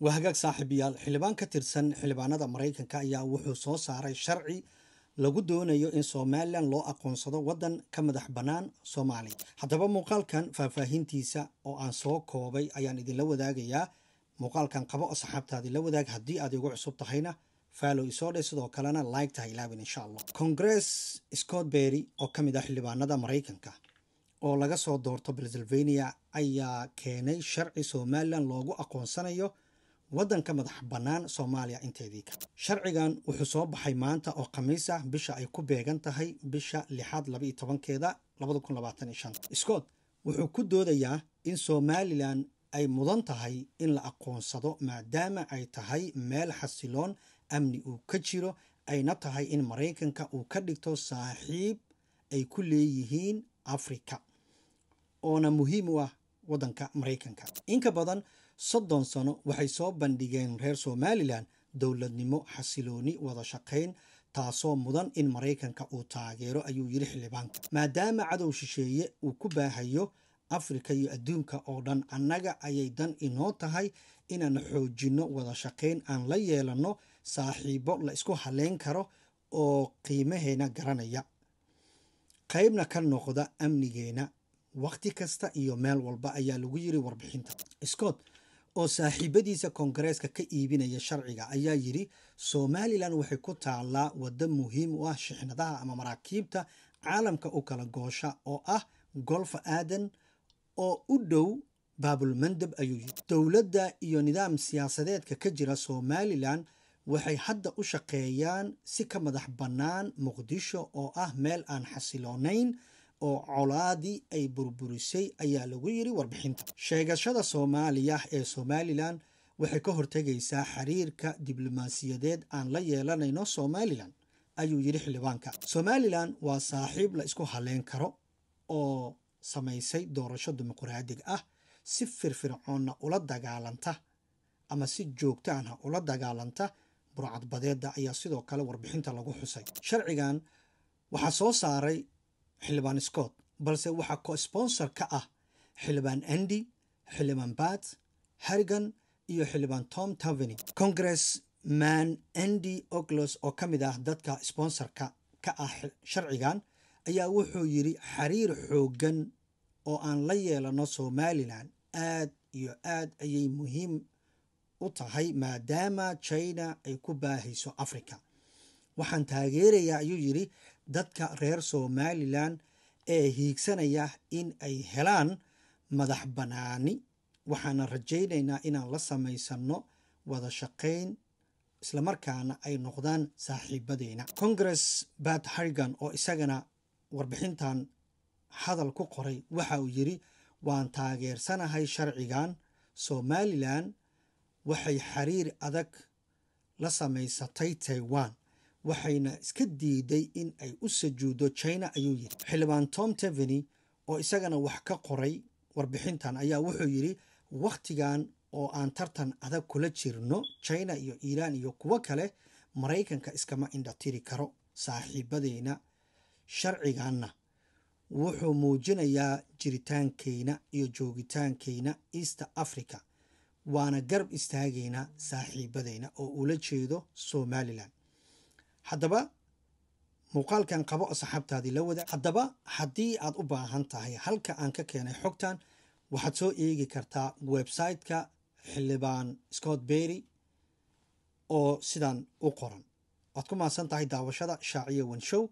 Waa hagaag, saaxiibayaal. Xildhibaan ka tirsan xildhibaanada Maraykanka ayaa wuxuu soo saaray sharci lagu doonayo in Somaliland loo aqoonsado waddan ka madax bannaan Soomaaliya. Haddaba muuqaalkan faahfaahintiisa oo aan soo koobay ayaan idinla wadaagayaa. Muuqaalkan qabo, asxaabtaadii la wadaag. Haddii aad igu cusub tahayna, follow isoo dhe, sidoo kalena like tahay ilaabin, insha Allah. Congress Scott Berry oo ka mid ah xildhibaanada Maraykanka oo laga soo doorto Pennsylvania ayaa keenay sharci Somaliland loogu aqoonsanayo waddanka madax bannaan Soomaaliya inteedii kale. Sharcigan wuxuu soo baxay maanta oo Khamiis ah, bisha ay ku beegan tahay bisha lixaad 12-keeda 2025. Scott wuxuu ku doodayaa in Somaliland ay mudan tahay in la aqoonsado, maadaama ay tahay meel xasiloon, amni uu ka jiro, ayna tahay in Maraykanka uu ka dhigto saaxiib ay ku leeyihiin Africa, oona muhiim u ah waddanka Maraykanka. Inka badan 30 sano waxay soo bandhigeen reer Somaliland dowladnimo, xasilooni, wada shaqayn, taasoo mudan in Maraykanka uu taageero, ayuu yidhi xildhibaanka. Maadaama cadow shisheeye uu ku baahayo Afrika iyo adduunka oo dhan, annaga ayay dan inoo tahay inaan xoojinno wada shaqayn aan la yeelanno saaxiibo la isku haleyn karo oo qiimaheena garanaya, qaybna ka noqda amnigeena wakhti kasta iyo meel walba, ayaa lagu yiri warbixinta. Scott oo saaxiibadiisa koongareeska ka iibinaya sharciga ayaa yidhi: Somaliland waxay ku taalaa waddo muhiim u ah shixnadaha ama maraakiibta caalamka u kala goosha, oo ah Golfa Aadan oo u dhow Baabulmandab, ayuu yidhi. Dowladda iyo nidaam siyaasadeedka ka jira Somaliland waxay hadda u shaqeeyaan si ka madax bannaan Muqdisho, oo ah meel aan xasiloonayn oo colaadii ay burburisay, ayaa lagu yiri warbixinta. Sheegashada Soomaaliya ee Somaliland waxay ka hortegaysaa xiriirka diblomaasiyadeed aan la yeelanayno Somaliland, ayuu yidhi xildhibaanka. Somaliland waa saaxiib la isku haleyn karo oo samaysay doorasho dimuqraadiga ah, si firfircoonna ula dagaalanta ama si joogtaana ula dagaalanta burcadbadeedda, ayaa sidoo kale warbixinta lagu xusay. Sharcigan waxaa soo saaray xildhibaan Scott, balse waxaa co-sponsor ka ah xildhibaan Andy, xildhibaan Pat Harrigan iyo xildhibaan Tom Taveny. Congressman Andy Oglos oo ka mid ah dadka sponsorka ka ah sharcigan ayaa wuxuu yidhi: xiriir xooggan oo aan la yeelano Somaliland aad iyo aad ayay muhiim u tahay, maadaama China ay ku baahayso Africa. Waxaan taageerayaa, ayuu yidhi, dadka reer Somaliland ee hiigsanaya in ay helaan madax bannaani, waxaana rajaynaynaa inaan la samaysano wada shaqayn, islamarkaana ay noqdaan saaxiibadeyna. Congress Pat Harrigan oo isagana warbixintan hadal ku qoray waxa uu yidhi: waan taageersanahay sharcigan. Somaliland waxay xiriir adag la samaysatay Taiwan, waxayna iska diiday in ay u sajuuddo China, ayuu yidhi. Xildhibaan Tom Teveny oo isagana wax ka qoray warbixintan ayaa wuxuu yidhi: wakhtigan oo aan tartan adag kula jirno China iyo Iiraan iyo kuwo kale, Maraykanka iskama indhatiri karo saaxiibadeyna. Sharciganna wuxuu muujinayaa jiritaankeyna iyo joogitaankeyna East Africa, waana garab istaagaynaa saaxiibadeyna, oo ula jeedo Somaliland. Haddaba muuqaalkan qabo, asxaabtaadii la wada. Haddaba haddii aad u baahan tahay halka aan ka keenay xogtan, waxaad soo eegi kartaa website-ka xildhibaan Scott Berry oo sidan u qoran. Waad ku mahadsan tahay daawashada Shaaciya Wanshow.